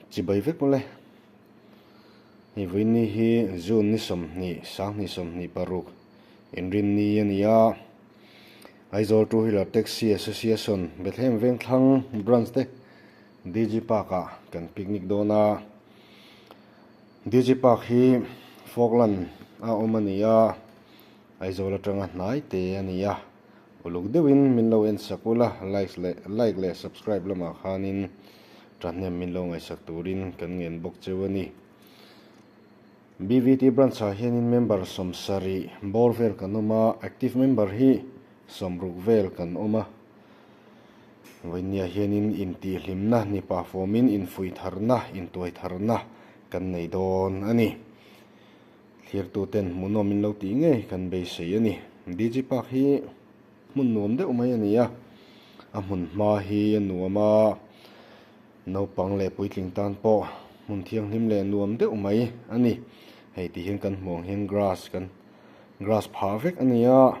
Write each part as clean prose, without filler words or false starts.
Chibai vek mawle. Hei vawiin ni hi June ni 20, 2026 inrinni a ni a. Aizawl Two Wheeler Taxi Association Bethlehem Vengthlang Branch te DG Park ah kan picnic dawn a. DG Park hi Falkland a awm a ni a, Aizawl atanga hnai te a ni a. Uluk deuhin min lo en sak ula, likes leh like leh subscribe lamah khanin Ṭahnem min lo ngaihsak turin kan ngen bawk cheu a ni. BVT branch ah hianin member 70 bawr vel kan awm a, active member hi 60 vel kan awm a. Vawinia hianin intihhlimna ni pah fawmin infuitharna, intuaitharna kan nei dawn a ni. Thlirtuten hmuhnawm min lo tih ngei kan beisei a ni. DG Park hi hmun nuam deuh mai a ni a, a hmun hma hi a nuam a, naupang leh puitling tan pawh hmun thianghlim leh nuam deuh mai a ni. Hei ti hian kan hmuh ang hian grass kan grass phah vek a ni a,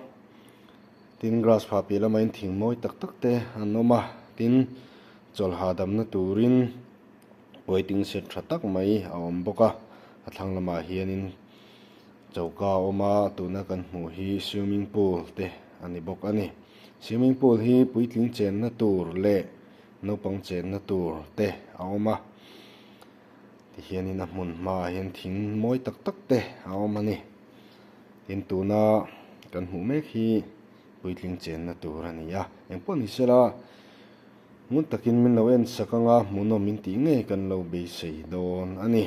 tin grass phah piah lamah hian thing mawi tak tak te an awm a, tin chawlh hahdamna turin waiting shed tha tak mai a awm bawk a, a thlang lamah hianin. Choka a awm a, tuna kan hmuh hi swimming pool te a ni bawk a ni. Swimming pool hi puitling chenna tur leh naupang chenna tur te a awm a. Tihianin a hmun hmaah hian thing mawi tak tak te a awm a ni. Tin, tuna kan hmuh mek hi puitling chenna tur a ni a. Engpawh ni sela ngun takin min lo en sak anga hmuhnawm min tih ngei kan lo beisei dawn a ni.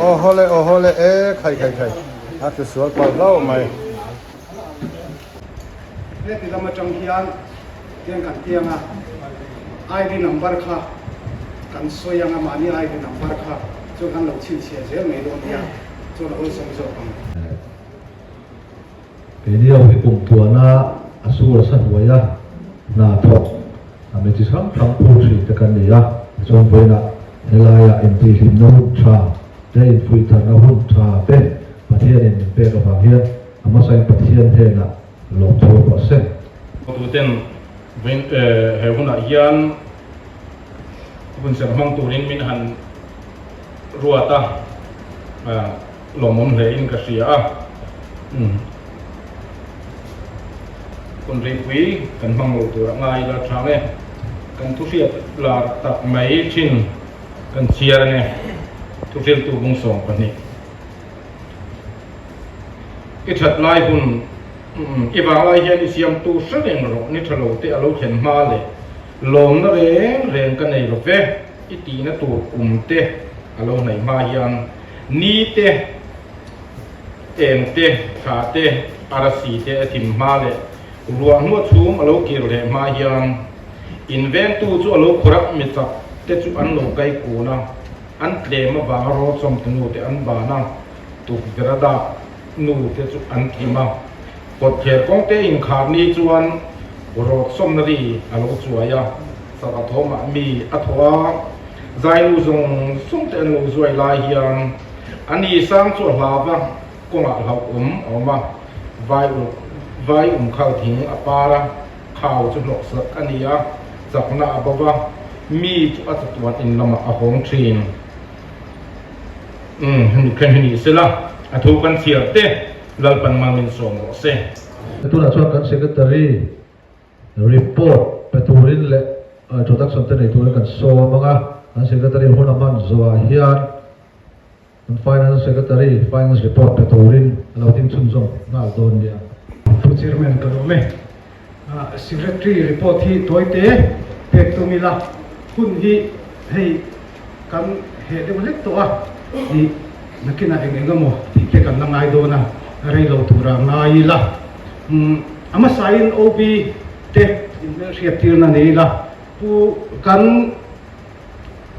Aw hawle aw hawle e khai khai khai a tlu sual palh hlauh mai. Heti lam atang hian tiang kan tiang a, ID number kha kan sawi ang a, mahni ID number kha chuan kan lo chhinchhiah zel mai dawn nia, chuan a awlsam zawk ang. Keini ho hi kum tluana a sur a sa hnuaia hna thawk a mi chi hrang hrang phur thin te kan ni a, tichuan vawiinah helaia intihhlimna hun tha te, infuihtharna hun tha te Pathianin min pek avang hian a hmasain Pathian hnenah lawmthu rawh se. Hotuten vawiin he hunah hian hunserh hmang turin min han ruat a, lawmawm hle in ka hria a. Hun reipui kan hmang lo tur a ngai ila tha nge kan thuhriat lar tak mai thin kan chhiar ange thuhriltu bung 12. I that lai hun i vang lai hian i siamtu hre reng rawh ni tha lo te a lo thlen hma leh lawmna reng reng ka nei lo ve i tihna tur kum te a lo hnaih hma hian ni te eng te thla te arasi te a thim hma leh ruah hnuah chhum a lo kir leh hma hian invengtu chu a lo khawrh a mi chak te chu an lo kai kun a. An tlem avanga rawlchawm tu nu te an ban a, tukverh a dak nu te chu an thim a. Kawtthler kawng te inkhar ni chuan rawlchawmna ri a lo chuai a, sava thawmah mi a thaw a, zainu zawng zawng te an lo zuai lai hian a ni sang chu a hlau va, kawngah hlauhawm a awm a, vai vai umkhal thing a par a, khau chu hnawksak a ni a, chakna a bo va, mi chu a chatuan in lamah a hawng thin. Umm, hemi khen hi ni sela, a thu kan chhiar te Lalpan mal min sawm rawh se. Tunah chuan kan Secretary report pe turin leh introduction te nei turin kan sawm ang a, kan Secretary hun a hman zawhah hian Kan Finance Secretary Finance Report pe turin a lo ding chhunzawm nghal dawn nia. Pu Chairman ka lawm e. Secretary report hi tawite pek tum ila hun hi hei kan heh deuh hlek tawh a, ih nakinah eng eng emaw tih te kan la ngai dawn a, rei lo tura ngai ila. A hmasain OB te inhmelhriat tirna nei ila, Pu kan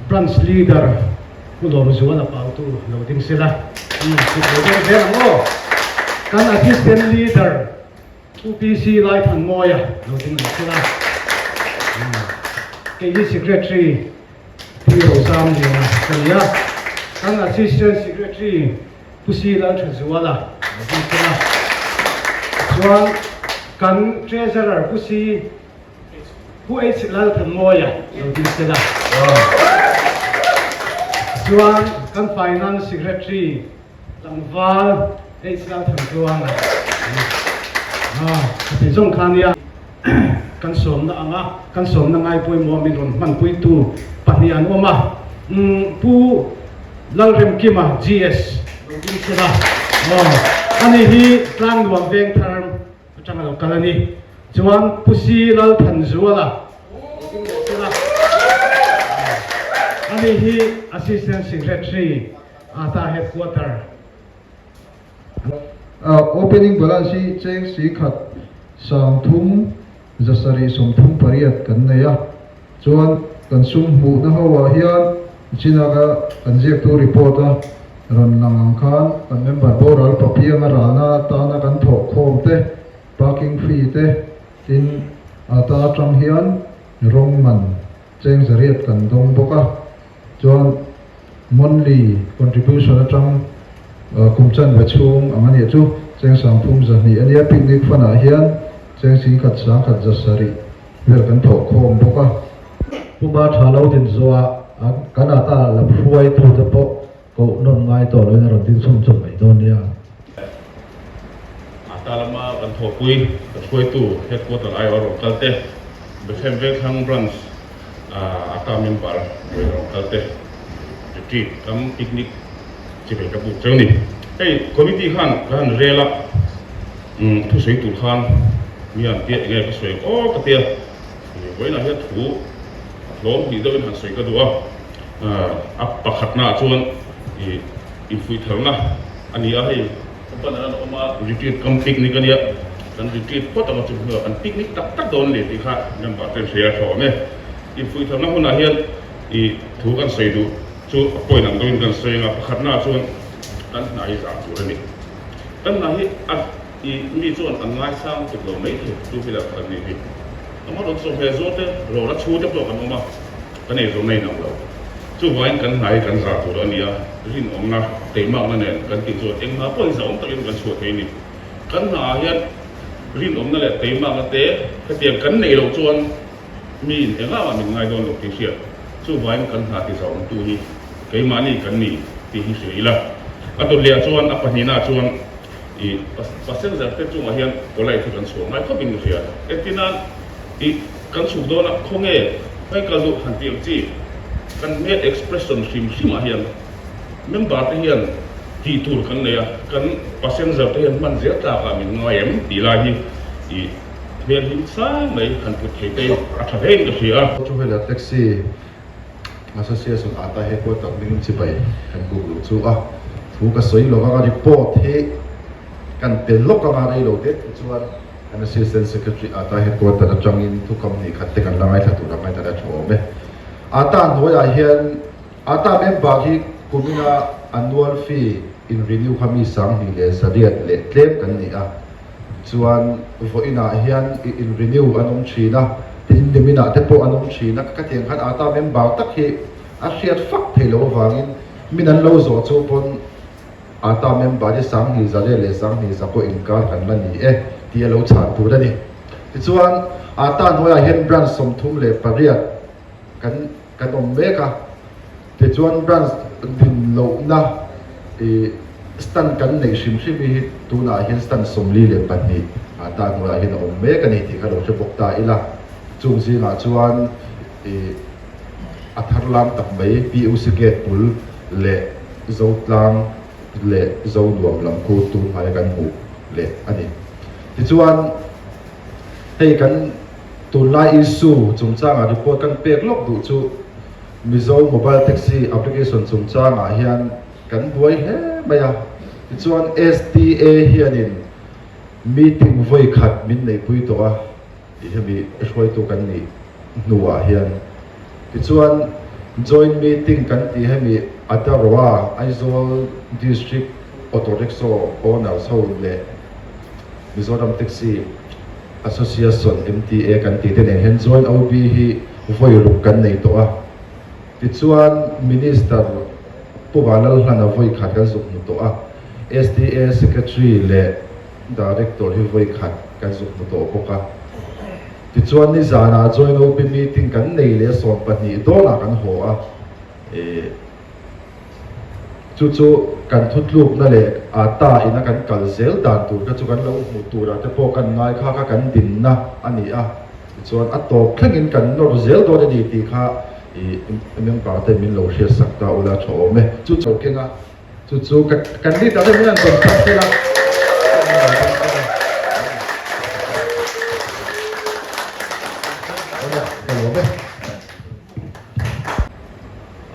Branch Leader Pu Lawmzuala Pautu lo ding sela, kut lo deuh zel ang aw. Kan Assistant Leader Pu PC Laithanmawia lo ding ang sela. Kei hi Secretary Pi Rosamliana ka ni a. Kan Assistant Secretary Pu Si Lalthazuala lo ding sela. Chuan kan Treasurer Pu Si Pu H Lalthanmawia lo ding sela. Chuan kan Finance Secretary Tlangval H Lalthantluanga a ti zawng kha nia. Kan sawmna anga kan sawmna ngai pawimawh min rawn hmanpuitu pahnih an awm a, Pu Lalremkima, GS, lo ding sela aw, ani hi Tlangnuam Vengthar atanga lo kal a ni. Chuan Pu Si Lalthanzuala lo ding leh sela, ani hi Assistant Secretary, ata Headquarter. Opening balance hi cheng si khat 37 38 kan nei a, chuan kan sum hmuhna ho ah hian chinaka kan ziaktu report a rawn lang ang khan kan member boral papianga ralna atana kan thawh khawm te, parking fee te tin ata atang hian rawng man cheng 800 kan dawng bawk a. Chuan monthly contribution atang kum chanve chhung ang a nih chu cheng 32 a nia. Picnic fund ah hian cheng 10 107 vel kan thawh khawm bawk a. Puma tha lo din zawh ah kan ata lam hruaitu te pawh koh nawm ngai tawh loin a rawn ding chhung chhung mai dawn nia. Ata lama kan thawhpui kan hruaitu headquarter aiawh a rawn kal te, Bethlehem Vengthlang Branch ata member vawi a rawn kal te, retreat kam picnic chi ve ka buk cheu ni. Hei committee khan ka han rel a, thusawi tur khan mi an tia enge ka sawi ang aw ka tia, vawiinah hian thu hlawm hnih deuhin han sawi ka duh a, a pakhatnaah chuan ih infuihtharna a ni a, hei company an awm a, retreat kam picnic a nia, kan retreat phawt ang a chu hnuah kan picnic tak tak dawn a ni tih kha member ten hria a tha awm e. Infuihtharna hunah hian ih thu kan sawi duh chu a point ang deuhin kan sawi ang a, pakhatnaah chuan kan hna hi zah tur a ni. Kan hna hi a ih mi chuan an ngaisang tuk lo mai thei tu hi lah kan nih hi. Amaherawhchu he zawh te rawra chhu te pawh kan awm a, kan eizawnna in ang lo. Chuvangin kan hna hi kan zah tur a ni a, rinawmna, teimakna nen kan tih chuan eng hna pawh hi zahawm takin kan chhuah thei a ni. Kan hnaah hian rinawmna leh teimakna te hetiang kan neih loh chuan miin engah mah min ngai dawn lo tih hriat. Chuvangin kan hna ti zahawmtu hi keimahni kan ni tih hi hria ila. A dawtliah chuan a pahnihnaah chuan I passenger te chungah hian polite hi kan chhuah ngai khawp in ka hria. Engtinan i kan chhuk dawn a khawnge hmai kal duh han tih ang chi kan hmel expression hrim hrim ah hian member te hian tih tur kan nei a, kan passenger te hian hman zel tlak ah min ngai em tih lai hi i hmel hlim sang mai han put thei te a tha hle in ka hria. Chu hela taxi Association ata headquarter hming chibai kan buk luh chu a thu ka sawi lo vang a, report hi kan pe lawk anga rei lo det te chuan kan Assistant Secretary ata headquarter atangin thu company khat te kan la ngaithla tur ang ngaithla la tha awm e. Ata hnuaiah hian ata member hi kumina annual fee in renew kha mi 2800 leh tlem kan ni a. Chuan vawiinah hian i in renew an awm thin a, tin niminah te pawh an awm thin a, ka tiang khan ata member tak hi a hriat fak thei lo avangin min an lo zawh chu pawn ata member hi 2100 leh 2100 pawh inkar kan la ni e tih a lo chhan tur a ni. Tichuan ata hnuaiah hian branch 38 kan kan awm mek a, tichuan branch din lohna ih stand kan neih hrim hrim hi tunah hian stand 42 ah ta hnuaiah hian a awm mek a ni tih kha lo hre bawk ta ila, chung zingah chuan ih a thar lam tak mai PUC gate bul leh Zotlang leh Zonuam lam khu tun hmaia kan hmuh leh a ni. Tichuan hei kan. Tunlai issue chungchangah report kan pek lawk duh chu Mizo Mobile Taxi application chungchangah hian kan buai hle mai a. Tichuan STA hianin meeting vawi khat min neihpui tawh a tih hemi hruaitu kan nih hnuah hian. Tichuan joint meeting kan tih hemi Adaroa Aizawl District Auto Rickshaw Owners ho leh Mizoram Taxi Association, MTA, kan tih te nen hian joint OB hi vawi ruk kan nei tawh a. Tichuan Minister Pu Vanlalhlana vawi khat kan zuk hmu tawh a, SDA Secretary leh Director hi vawi khat kan zuk hmu tawh bawk a. Tichuan nizanah Joint OP meeting kan nei leh 12 dawnah kan haw a, eh chu chu kan thutlukna leh ata ina kan kal zel dan tur kha chu kan lo hmuh turah te pawh kan ngai kha kha kan dinna a ni a, tichuan a tawp thlengin kan nawr zel dawn a ni tih kha ih member te min lo hriatsak ta ula tha awm e. Chu chu keng a. Chu chu kan leader te min an tawn chak tel a.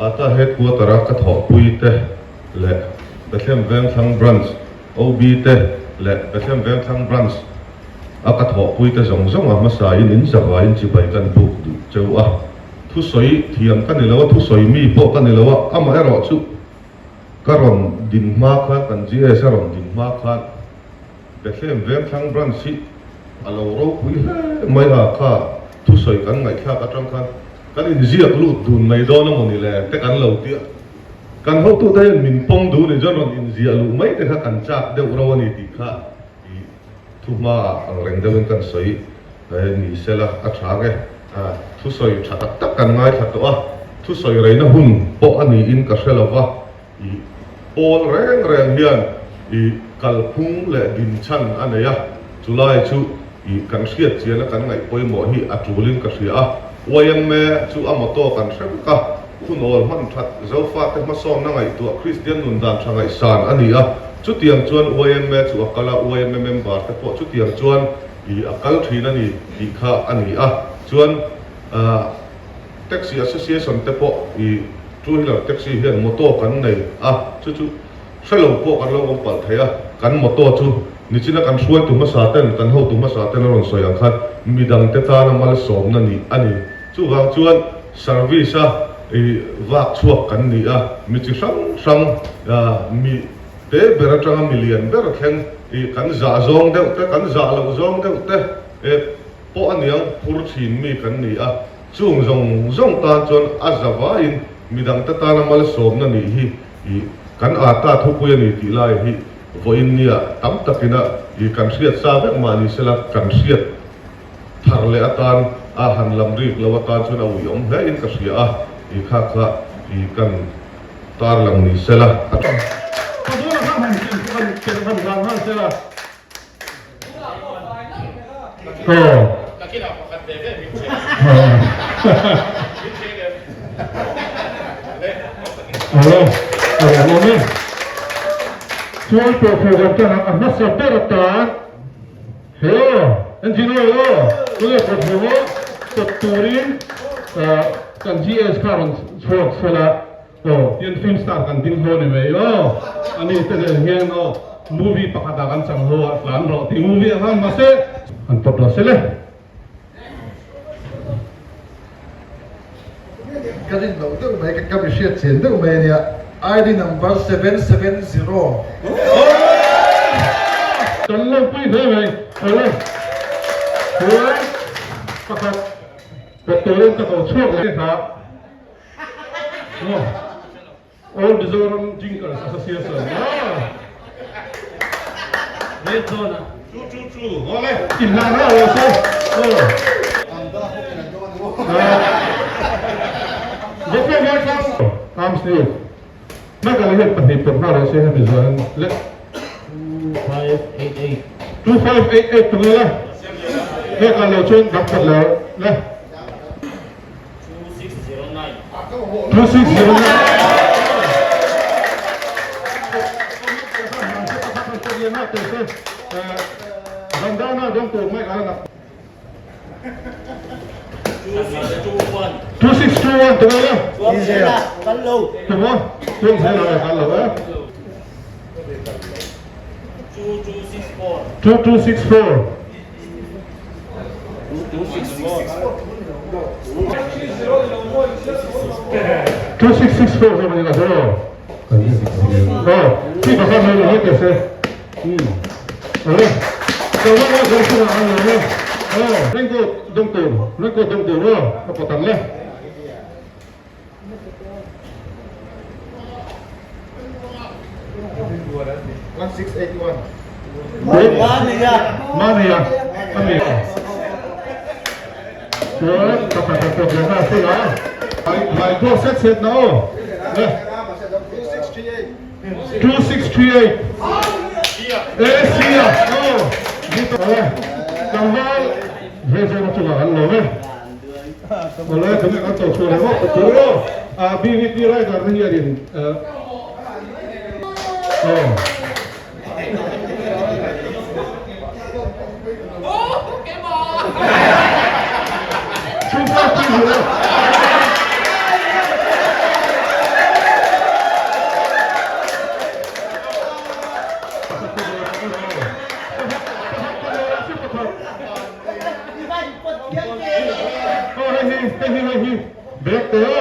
Ata headquarter a ka thawhpui te leh Bethlehem Vengthlang Branch OB te leh Bethlehem Vengthlang Branch a ka thawhpui te zawng zawng a hmasa in in zavai in chibai kan buk duh cheu a. Thusawi thiam ka ni lo a, thusawi mi pawh ka ni lo a, amaherawhchu Ka rawn din hma khan, kan GS a rawn din hma khan Bethlehem Vengthlang Branch hi a lo ropui hle mai a, kha thusawi kan ngaihthlak atang khan kan inziak lut dun mai dawn a maw ni le te kan lo ti a, kan hotute hian min pawm duh ni chuan rawn inziah luh mai te kha kan chak deuh ro a ni tih kha i thu hmaah ang reng deuhin kan sawi ni sela a tha nge. Thusawi tha tak tak kan ngaithla tawh a, thusawi reina hun pawh a niin ka hre lo va, i pawl reng reng hian i kalphung leh dinchhan a nei a, chulai chu i kan hriat chiana kan ngaih pawimawh hi a tulin ka hria a, yma chu a motto kan hre vek a, khunawl hman that Zofate hmasawnna ngaihtuah Kristian nun dan tha ngaihsan a ni a, chutiang chuan yma chu a kal a, yma member te pawh chutiang chuan I a kal thin a ni tih kha a ni a, chuan Taxi Association te pawh i two wheeler taxi hian motor kan nei a, chu chu hre lo pawh kan lo awm palh thei a, kan motor chu nichina kan hruaitu hmasa ten, kan hotu hmasa ten a rawn sawi ang khan midang te tana malsawmna nih a ni. Chuvang chuan service a i vak chhuak kan ni a, mi chi hrang hrang mi Te ber atanga milian ber thleng i kan zah zawng deuh te, kan zah loh zawng deuh te e pawh a niang phur thin mi kan ni a, chung zawng zawng tan chuan a za vaiin midang te tana malsawmna nih hi i kan ata thupui a ni tih lai hi vawiin nia tam takina i kan hriat sa vek mah ni sela kan hriat thar leh atan a han lam rik lo atan chuan a uiawm hle in ka hria a, i kha kha i kan Tar lang ni sela a tha. Ka bulah khan han chen chu kan chen han zan nghal sela. Aw. Aw. Aw lawm e. Chuan pawh program tan a hmasa ber atan he engineer aw tunge pawh aw tawp turin Kan GS kha rawn chhuak sela aw tian film star kan ding ho ni mai aw ani te nen hian aw movie pakhat ah kan chang ho a tlan rawh tih movie ah khan mahse an pawt lo sele. Ka rin loh deuh mai ka mi hriat chian deuh mai ania ID number 770. Kan lo pui hle mai awle chuan pakhat. Doctor ka ko chhuak leh kha All Mizoram Drinkers Association Red zone a Chu chu chu awle Inhlan ha lo se Doctor Vaithang Arms News Michael hian pahnih pawt hma lo se hemi zuan le 2588 2588 tunge le Michael lo chuan dak pawt lo le 2609 2609 Bandana dong tur mai ala nak 2621 tunge le Tunge Tuang zela le kal lo e 2264 2664 zawk a ni lo aw chi pakhat mai lo mai teh se awle raincoat dawng tur raincoat dawng tur aw a pawt ang le. Mania a ni. Chuan ka pakhat pawh ve nghal se la. Lai dawt set set na aw. Le. 2638. Asia. Aw. Tlangval ve zawng chungah kan lawm e. Awle tunge kan chawh chhuah leh vak ka tur aw. BVP rider te hianin aw. 2530. Aw hei hi hei hi hei hi bag te aw.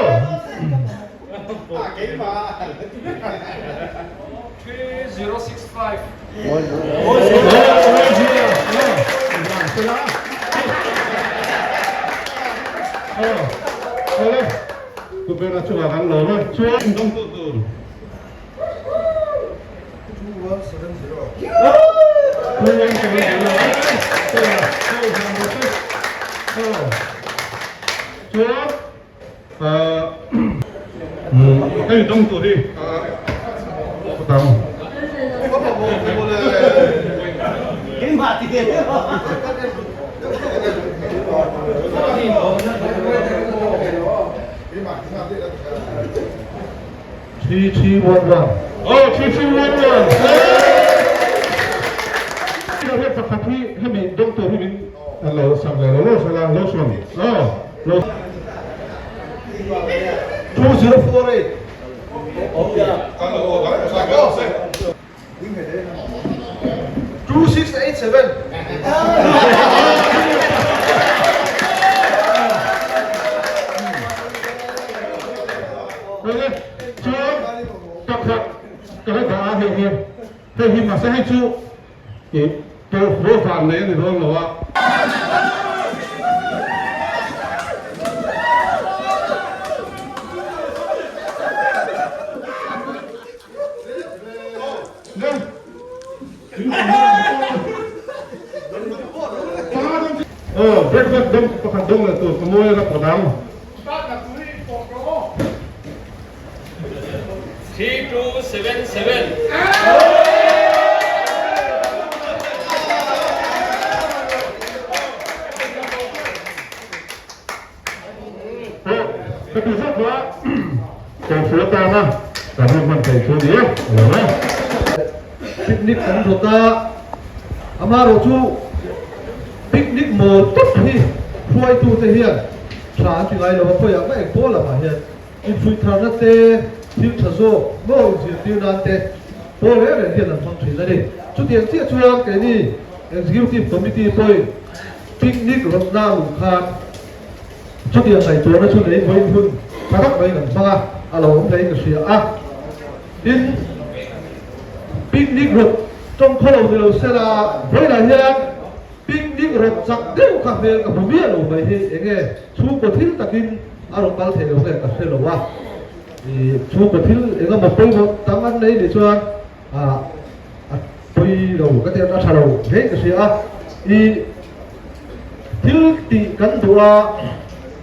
Kubera chungah kan lawm a chuan dawngtu tur. Chuan hei dawng tur hi dang. 3311. Oh, 3311. Hei pakhat hi hemi doctor hi min lo sak ve lo lo sala lo sawn. Oh, lo 2048. 2687. Chuan pakhat ka la dah a hei hi hei hi mahse hei chu ih tawhraw van nei a ni dawn lo a. Aw breakfast dawng pakhat dawng leh tur ka mawi a la pawt ang. 3277. Ka ti zat a, Kawngfur atana kan rawn hman theih chu a ni e, a lo e. Picnic kan rawt a, amaherawh chu picnic mawl tawp hi hruaitute hian tha an ti ngai lo a, khawiah ka eng pawl lamah hian infuih tharna te, thil tha zawk maw inzirtir nan te pawl reng reng hian an hmang thin a ni. Chutiang chiah chuan keini Executive Committee pawhin picnic rawtna a luh khan, Chutiang ngaihtuahna chu lei vawiin hun tha tak mai kan hmang a, a lo awm hlein ka hria a. Tin, picnic rawt tawng khaw lo ni lo sela, vawiinah hian picnic rawt chak deuh kha hmel ka hmu miah lo mai hi eng nge chhungkaw thil takin a rawn kal thei lo nge ka hre lo a. Ih, chhungkaw thil eng emaw pawimawh tam an nei nih chuan ah a pawi lo ka ti a, a tha lo hlein ka hria a. Ih. Thil tih kan duh a,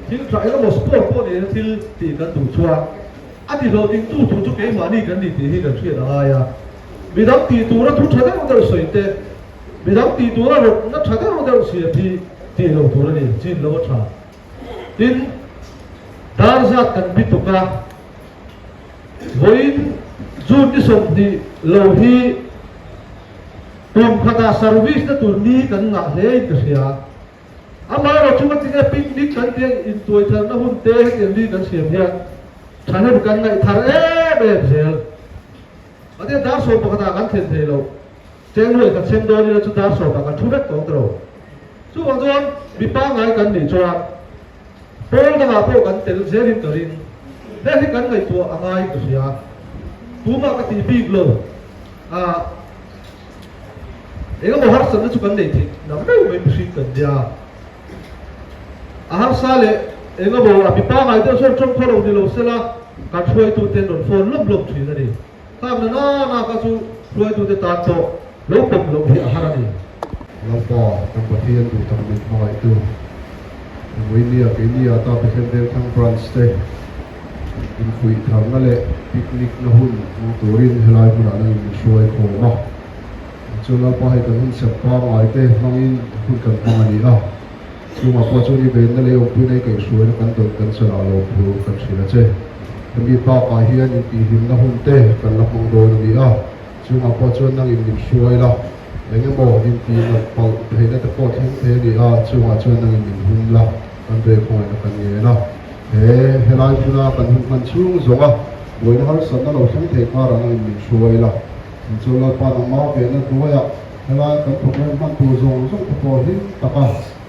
thil tha eng emaw sport pawh nena thil tih kan duh chuan a ti hlawhtlingtu tur chu keimahni kan ni tih hi kan hriat a ngai a. Midang tih tura thu tha deuh deuh sawi te, midang tih tura rawtna tha deuh deuh siam hi tih lo tur a ni, chin lo a tha. Tin, dar zat kan bi tuk a, vawiin June ni 20 lo hi, Kum khatah service na tur ni kan ngah hle in ka hria. Amaherawh chu ngatinge picnic kan tih ang intuai tharna hun te hetiang ni kan siam hian thahnem kan ngaih thar em em zel. Mahse dar 11 ah kan thlen thei lo. Chengruai kan sem dawn ila chu dar 10 ah kan thu vek tawng ta lo. Chuvang chuan mi pangngai kan nih chuan pawl dangah pawh kan tel zel in ka ring. Heng hi kan ngaihtuah a ngai in ka hria. Tumah ka tih bik lo. Ah, engemaw harsatna chu kan nei theih na meuh mai mihring kan nia. A harsa leh engemaw a mi pangngai deuh chuan tawng khaw lo ni lo sela kan hruaitute an rawn phone lawm lawm thin a ni. Khang na na na kha chu hruaitute tan pawh lo pawm loh hi a har a ni. Lalpa, kan Pathian duh tak min hmangaihtu, Engwinia, Keinia ta Pathian Vengthlang Branch te infuih tharna leh picnic na hun hmang turin helai hmunah nangin min hruai khawm a. Chu Lalpa hei kan hun sem pangngai te hmangin hun kan hmang a ni a. Chungah pawh chuan i venna leh awmpuina i kaihhruaina kan dawn kan chalah lo phur kan hrilh a che. Hemi bakah hian intihhlimna hun te kan la hmang dawn a ni a, chungah pawh chuan nangin min hruai la, eng emaw intihnat palh theihna te pawh thleng thei a ni a, chungah chuan nangin min hum la, kan rei khawngaihna kan ngen a. He helai hmuna kan hun hman chhung zawnga buaina harsatna lo thleng thei karah nangin min hruai la, chu Lalpa nangmah venna hnuaiah, Helai kan program hman tur zawng zawng te pawh hlim taka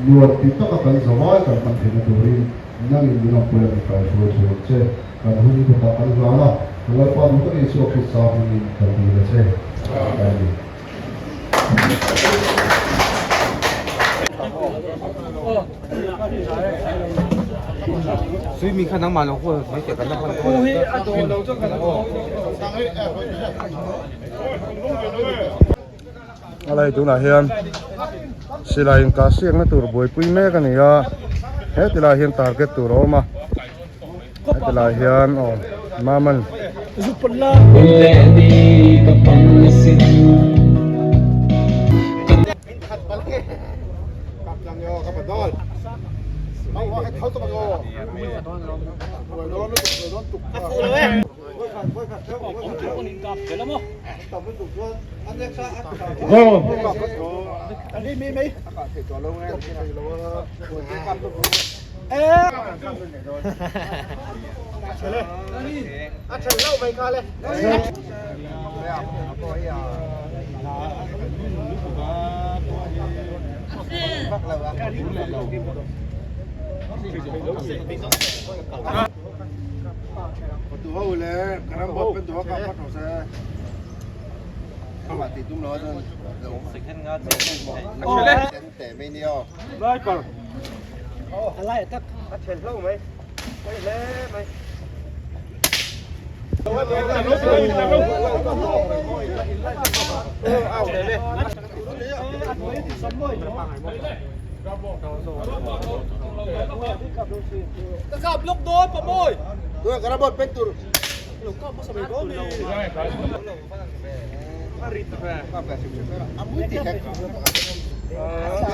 nuam ti taka kan zavai kan hman theihna turin nangin min awmpui a min kaihruai tur che kan hun kutah kan hlan a, kan Lalpa duh tak Isua Krista hmingin kan dil a che. Amen. A lai tunah hian silai inkah siakna tur buaipui mek a ni a heti lai hian target tur a awm a heti lai hian aw maman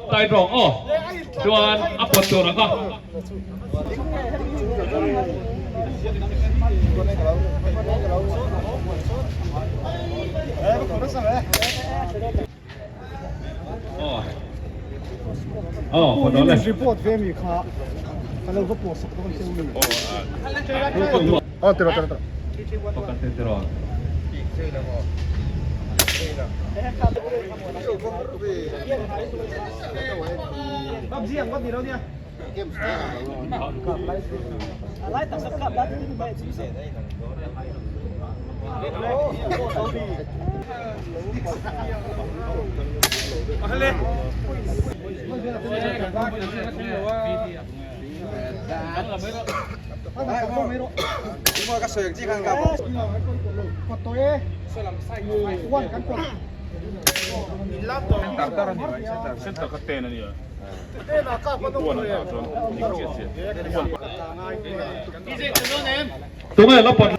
Tai rawng aw chuan a pawt tur ang a. Tunge la pawt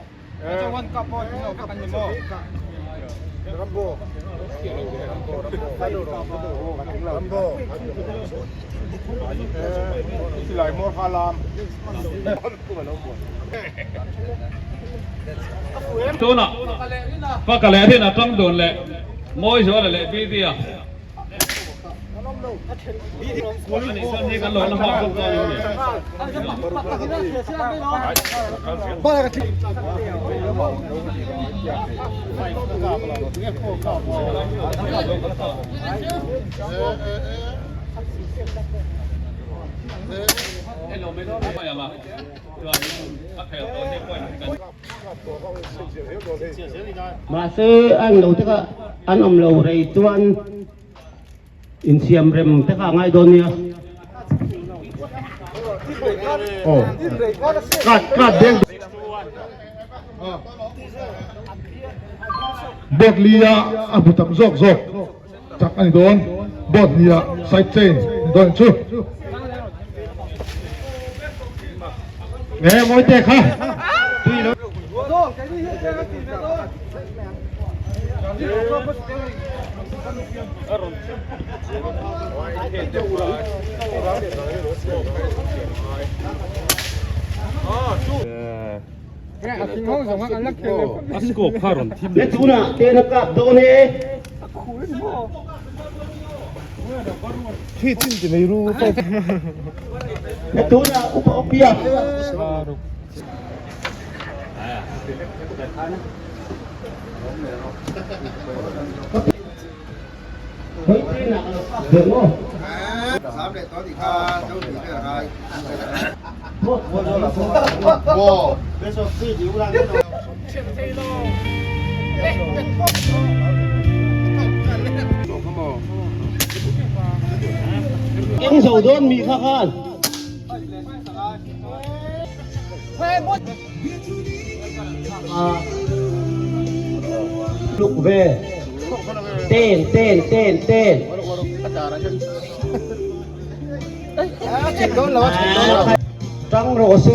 Tunah Faka leh Rina tang dun leh Mawizuala leh Bidya Mahse an lo te kha an awm lo rei chuan insiam rem te kha a ngai dawn nia. Aw kat kat deng. Board li a a hmu tam zawk zawk chak a ni dawn. Board hnih ah side chain ni dawn chu. Nge mawi te kha. Tunah ten a kap dawn e. Tunah upa awpia. Keng zo dawn mi kha khan. Luk ve. Ten ten ten ten. Tang rawh se.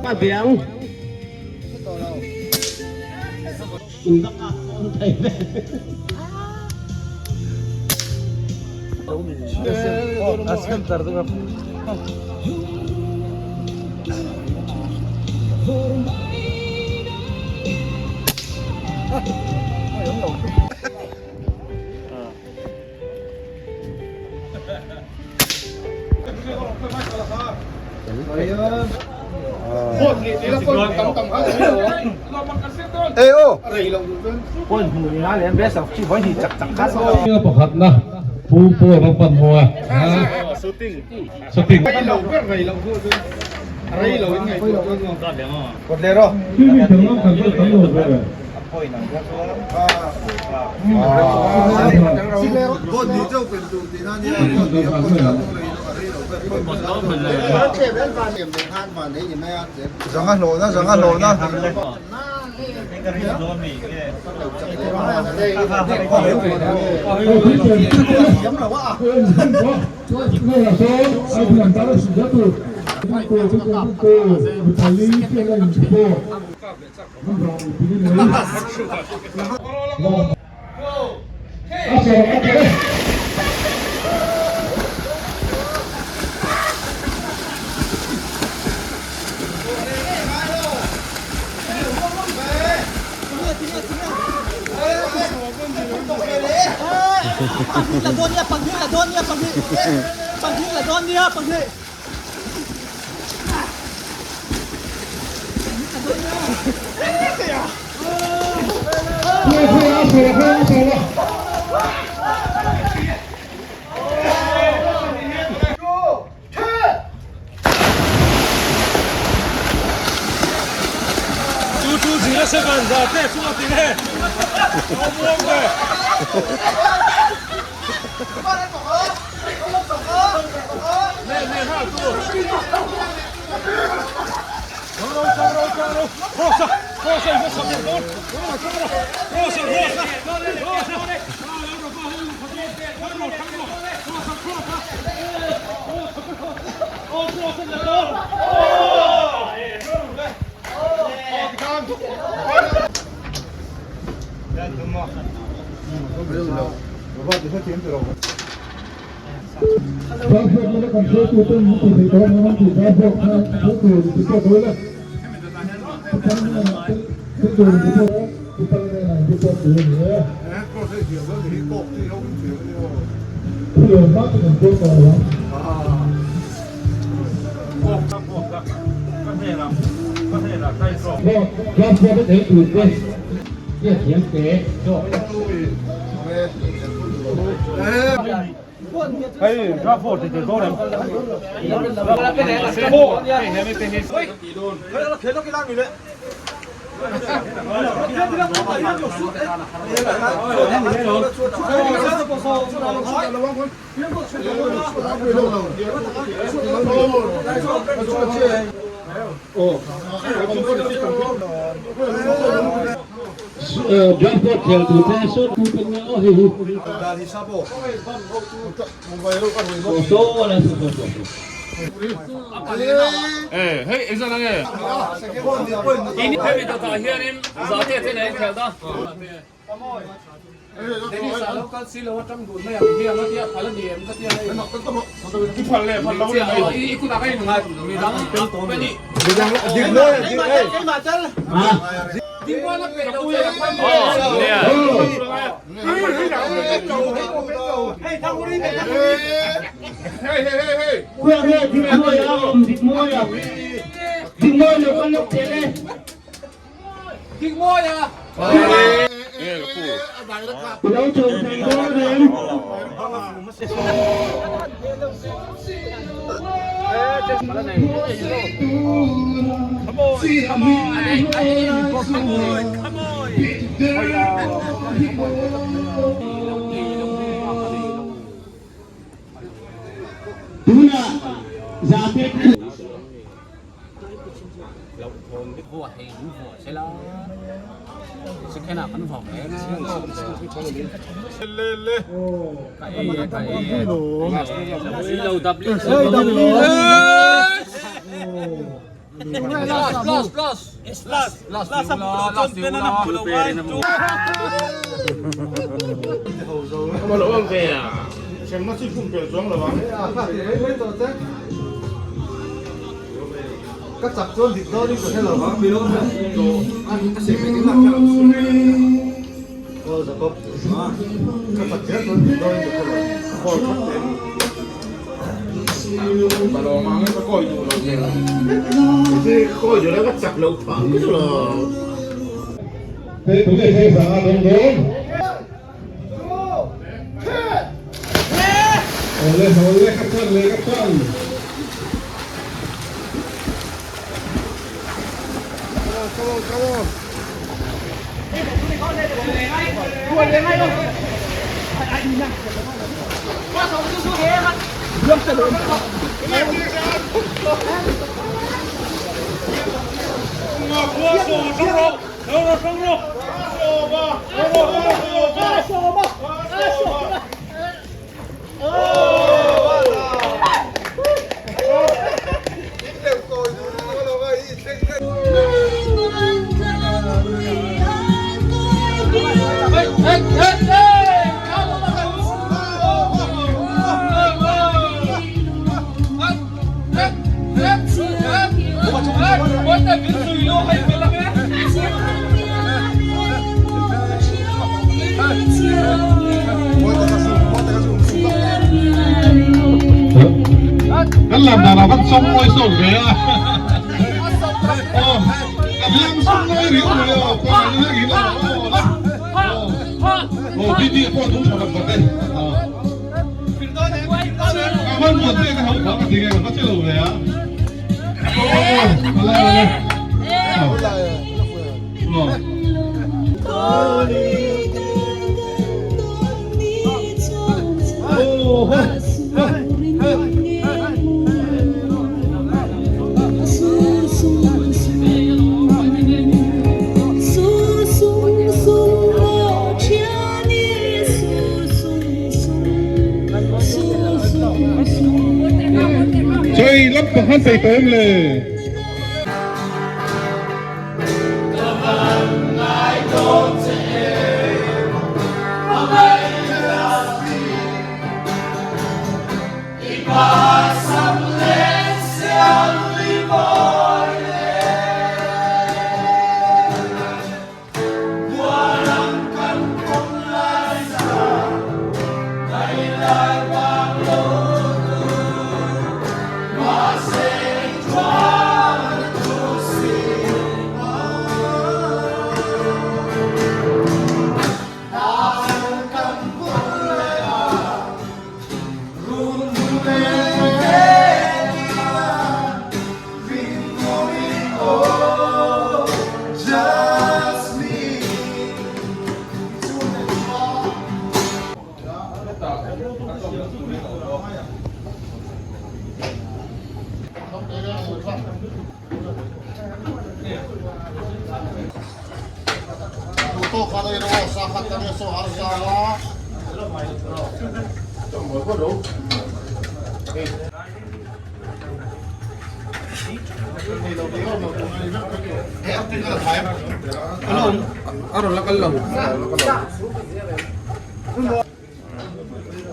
Ka biang. In va kap tawn thei ve. Pakhatna Pu Paul ram pan haw a. Shooting. Draft khel tu te so tu te nge aw hei hi. So la so so so. Hei engzat ang e? Hemi takah hianin zahte te nen khel ta. Tunah zahte Ka chak chuan dik dawn in ka hre lo vang. Aw Jacob, ka chak kher chuan dik dawn in ka hre lo. Call khat teh ni. Ka kawi duh lo zel. Ka kawi duh lo ka chak loh phah ka duh lo. Hei tunge thei vanga dawng dawn? Awle awle ka chan leh ka chan. Kan lam dan ah kan sawm ngawi sawk ve a. Aw, kan lam sawm ngawi riau mai aw, kawng an hak in aw aw aw BD pawh a tum tha vat vat e. Ka hman muan te ka hau phah ka ti nge ka va che lo ve a. Aw aw ala ala. Aw. Chei lam pakhat thei tawh em le?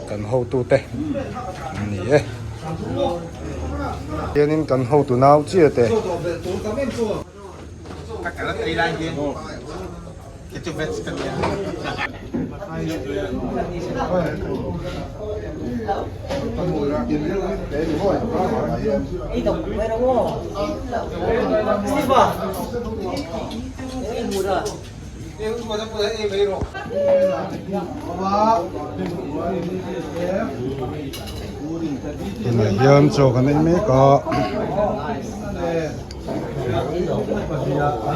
Kan hotute an ni e. Hianin kan hotu nau chiah te. Tunah hian chaw kan ei mek a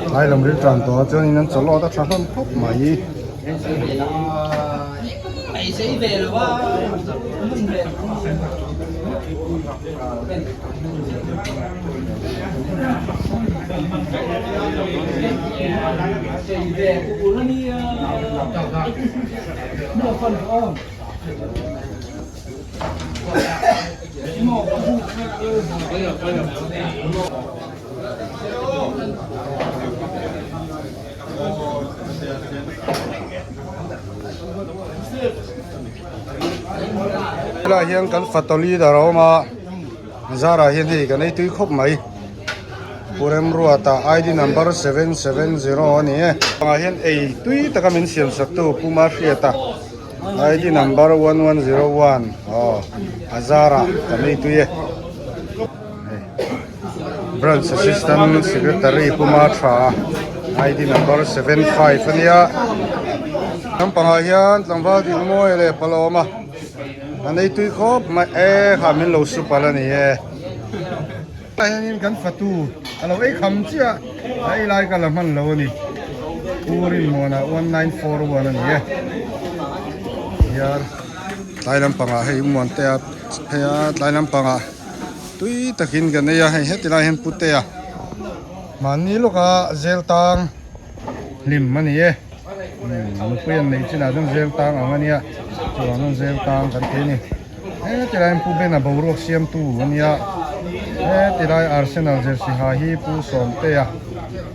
tlai lam ril tan tawh a chuanin an chaw lawt a tha hlawm khawp mai. Helai hian kan fatu leader a awm a zarah hian hei kan ei tui khawp mai Pu Remruata ID number 770 a ni e. Bangah hian ei tui taka min siam sak tu Pu Mahriata ID number 1101 aw a zarah kan ei tui e. Branch Assistant Secretary Pu Mathra ID number 75 a nia. Nampangah hian tlangval Dinmawi leh Palawma an ei tui khawp mai e kha min lo sup alh a ni e. Tah hianin kan fatu a lo ei kham chiah a ei lai ka la hman lo a ni. Pu Rinmuana 1941 a ni e. Hian tlai lampangah hei Muantea phei a tlai lampangah. Tui takin kan ei a, hei heti lai hian putea mahni lawka zel tang hlim a ni e nupui an neih chinah chuan zel tang ang a nia chuvang chuan zel tang kan ti a ni heti lai hian pu bena boruak siamtu a nia heti lai arsenal jersey ha hi pu sawmtea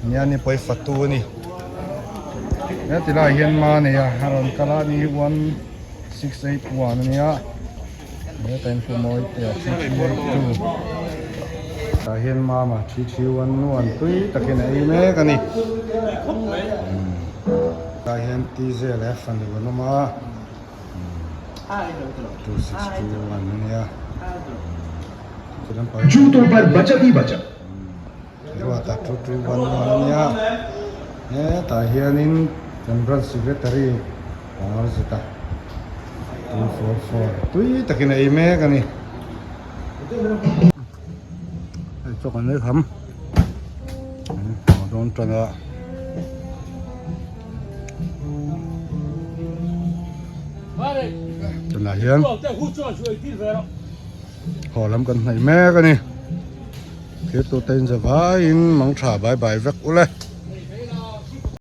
nia ni pawi fatu a ni heti lai hian manei a rawn kal a ni 1681 a nia. He time pu mawi te a 3382 tah hian mama 3311 tui takin a ei mek a ni tah hian TJ leh fanu an awm a 2621 a nia Juto par bachat hi bachat. Ruata 2311 a nia hetah hianin kan branch secretary Pangau zet a 244 tui takin a ei mek a ni hei chaw kan ei kham a dawn tan a tunah hian haw lam kan hnaih mek a ni thirtute in zavaiin mangtha bai bai vek ule.